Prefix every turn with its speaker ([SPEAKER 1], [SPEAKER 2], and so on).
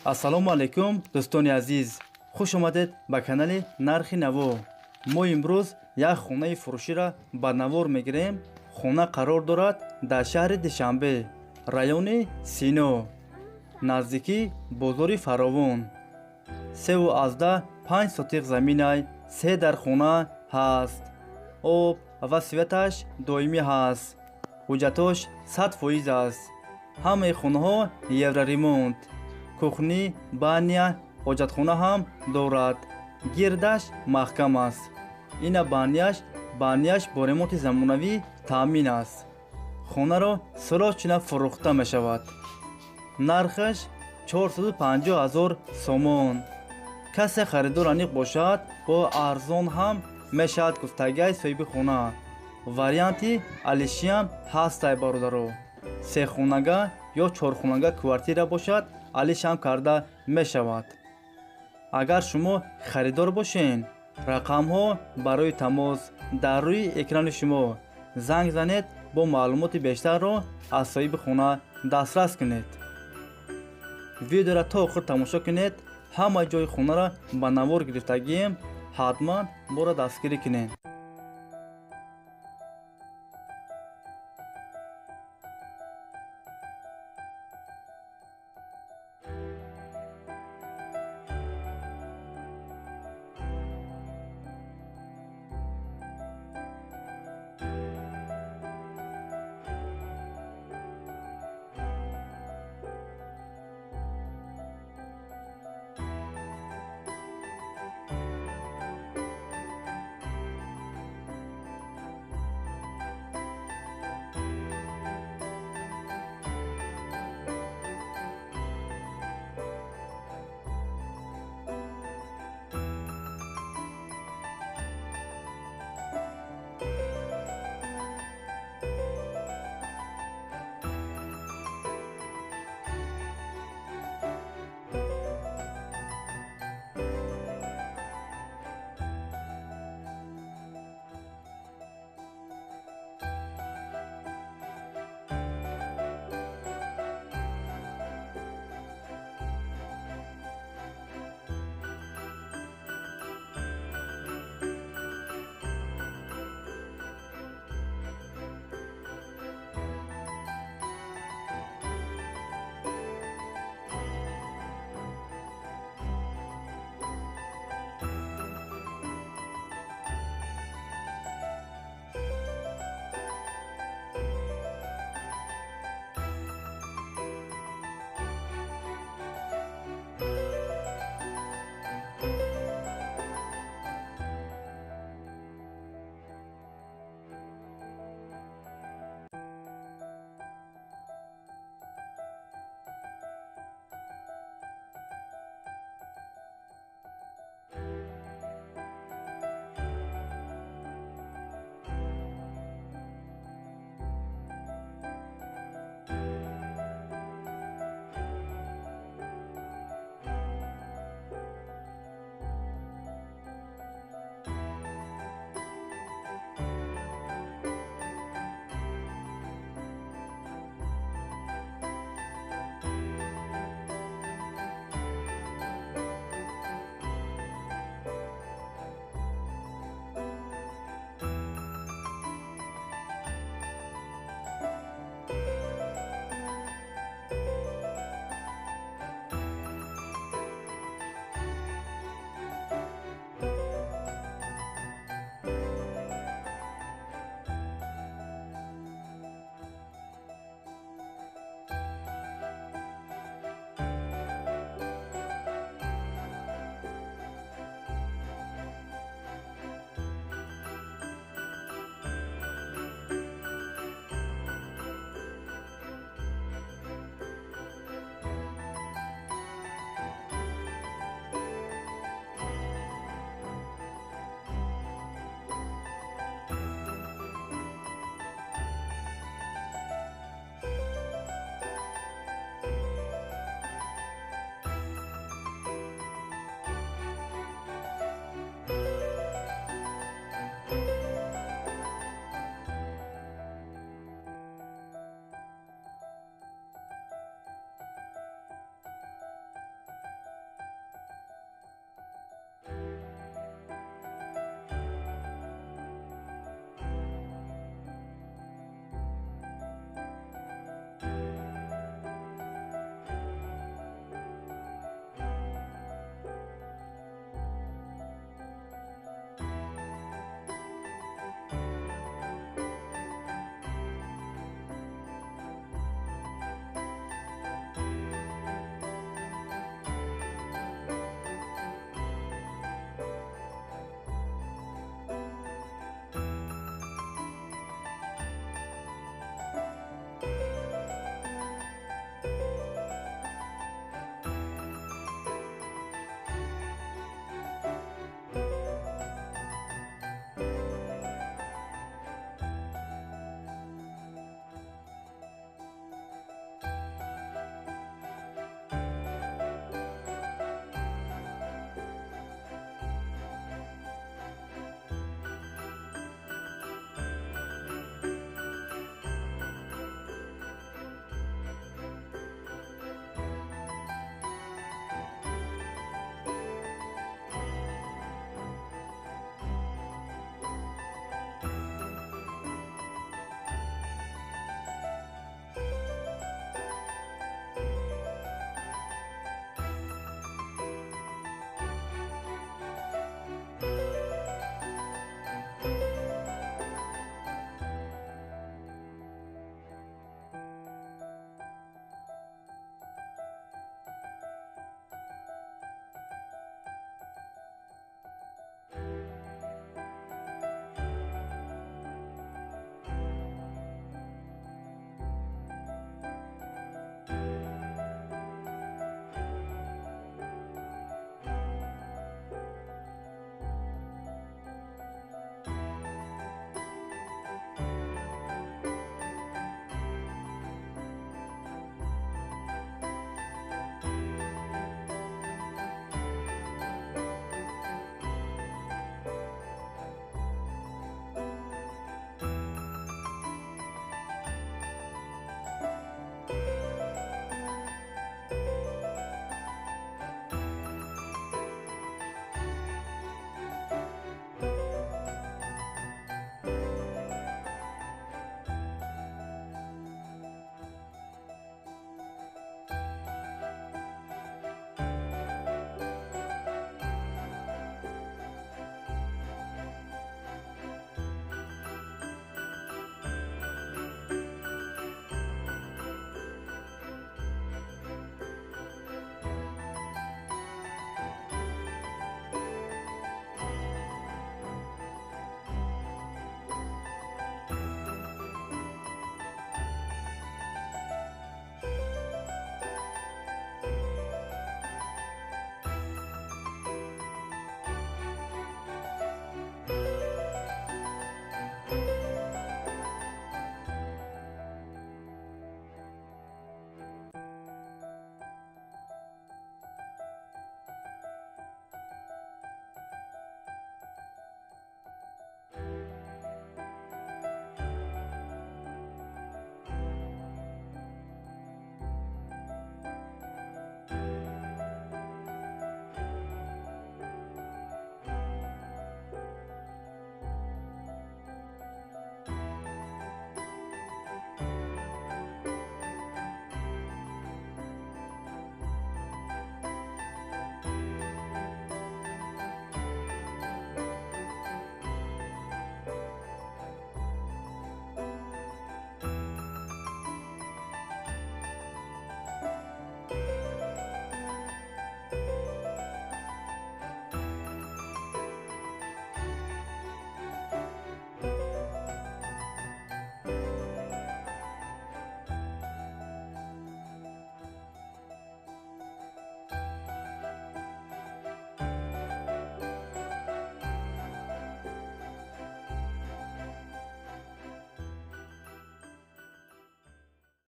[SPEAKER 1] Ассалому алайкум, дӯстони азиз, хуш омадед ба канали Нархи Наво. Мо имрӯз як хонаи фурӯширо ба навор мегирем. Хона қарор дорад дар шаҳри Душанбе, райони Сино, наздикӣ бозори Фаровон. 3,5 сотиқ заминай, се дар хона ҳаст, об ва светаш доимӣ ҳаст, ҳуҷҷатош 100% аст. Ҳамаи хонаҳо евроремонт, кухня, баня, ҳоҷатхона ҳам дорад, гирдаш маҳкам аст. Ина баняш, баняш бо ремонти замонавӣ таъмин аст. Хонаро срочно фурӯхта мешавад. Нархаш 450 ҳазор сомон. Касе харидор аниқ бошад, бо арзон ҳам мешавад, гуфтагиай соҳиби хона. Варианти алишиам ҳастай, бародаро. Сехонага ё чорхонага квартира бошад, алишам карда мешавад. Агар шумо харидор бошен, рақамҳо барои тамос дар рӯи экрани шумо, занг занед, бо маълумоти бештарро аз соҳиби хона дастрас кунед. Видеоро то охир тамошо кунед. Ҳама ҷои хонаро ба навор гирифтагием, ҳатман моро дастгирӣ кунед.